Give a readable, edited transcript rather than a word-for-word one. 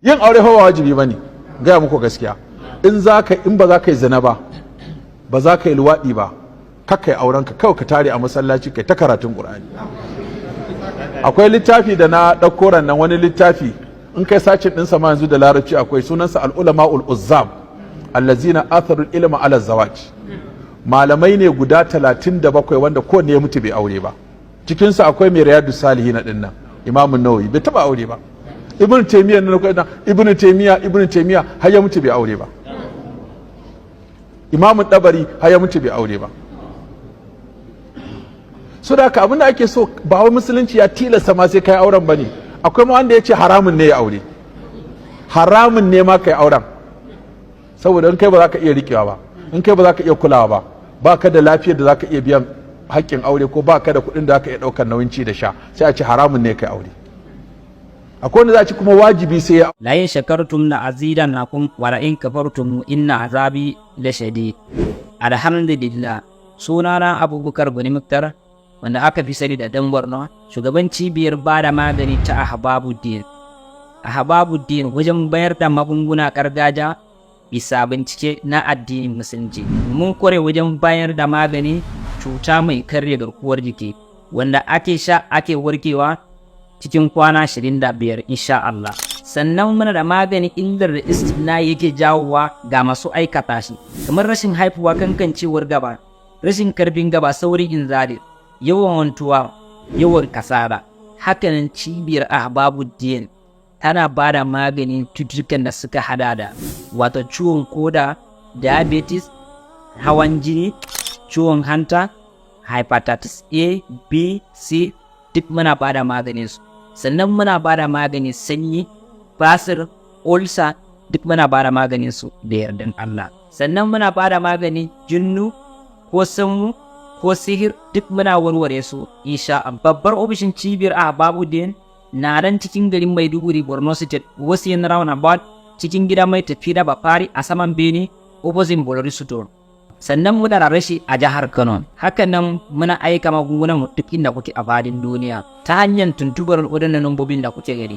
Yin aure fa ba wajibi bane, gaya muku gaskiya. In za ka in ba za ka yi zina ba, ba za ka yi luwaɗi ba, kakka yi auren ka, kawai ka tare a masallaci kai ta karatun Qur'ani. Akwai littafi da na ɗauko nan, wani littafi, in kai searching ɗinsa ma yanzu da Larabci akwai, sunansa العلماء العزاب الذين آثروا العلم على الزواج. Malamai ne guda 37 wanda kowanne ya mutu bai aure ba. Cikinsu akwai mai Riyadu Salihin ɗin nan, Imamun Nawawi, bai taba aure ba. Ibn Taymiya na Ibn Taymiya, Ibn Taymiya har ya mutu bai aure ba. Imamun Dabari har ya mutu bai aure ba. So da haka abin da ake so, ba wai Musulunci ya tilasta ma sai kai auren bane. Akwai ma wanda ya ce haramun ne ya aure, haramun ne ma kai auren, saboda in kai ba za ka iya riƙewa ba, in kai ba za ka iya kulawa ba, ba ka da lafiyar da za ka iya biyan haƙƙin aure, ko ba ka da kuɗin da za ka iya ɗaukar nauyin ci da sha, sai a ce haramun ne kai aure. Akwai wanda za a ci kuma wajibi sai ya لئن شكرتم لأزيدنكم ولئن كفرتم إن عذابي لشديد. Alhamdulillah. Sunana Abubakar Gani Muktar, wanda aka fi sani da Dan Borno, shugaban cibiyar bada magani ta Ahbabuddin. Ahbabuddin wajen bayar da magunguna gargajiya bisa bincike na addinin Musulunci. Mun kware wajen bayar da magani cuta mai karya garkuwar jiki, wanda ake sha ake warkewa cikin kwana 25, insha Allah. Sannan muna da magani illar da istimna yake jawowa ga masu aikata shi, kamar rashin haifuwa, kankancewar gaba, rashin karfin gaba, saurin inzali, yawan mantuwa, yawan kasala. Hakanan cibiyar Ahbabuddin tana ba da maganin cututtukan da suka hada da wato ciwon koda, diabetes, hawan jini, ciwon hanta, hepatitis A, B, C, duk muna ba da maganin su. Sannan muna ba da maganin sanyi, basir, ulcer, duk muna ba da maganin su da yardan Allah. Sannan muna ba da maganin jinnu ko sammu ko sihir, duk muna warware su, insha Allah. Babbar ofishin cibiyar Ahbabuddin na nan cikin garin Maiduguri, Borno State, wasu yin roundabout, cikin gida mai tafi da bafari, a saman bene, opposite Bolori Store. Sannan muna da reshe a jihar Kano. Hakan nan muna aika magungunan mu duk inda kuke a fadin duniya ta hanyar tuntubar waɗannan lambobin da kuke gani.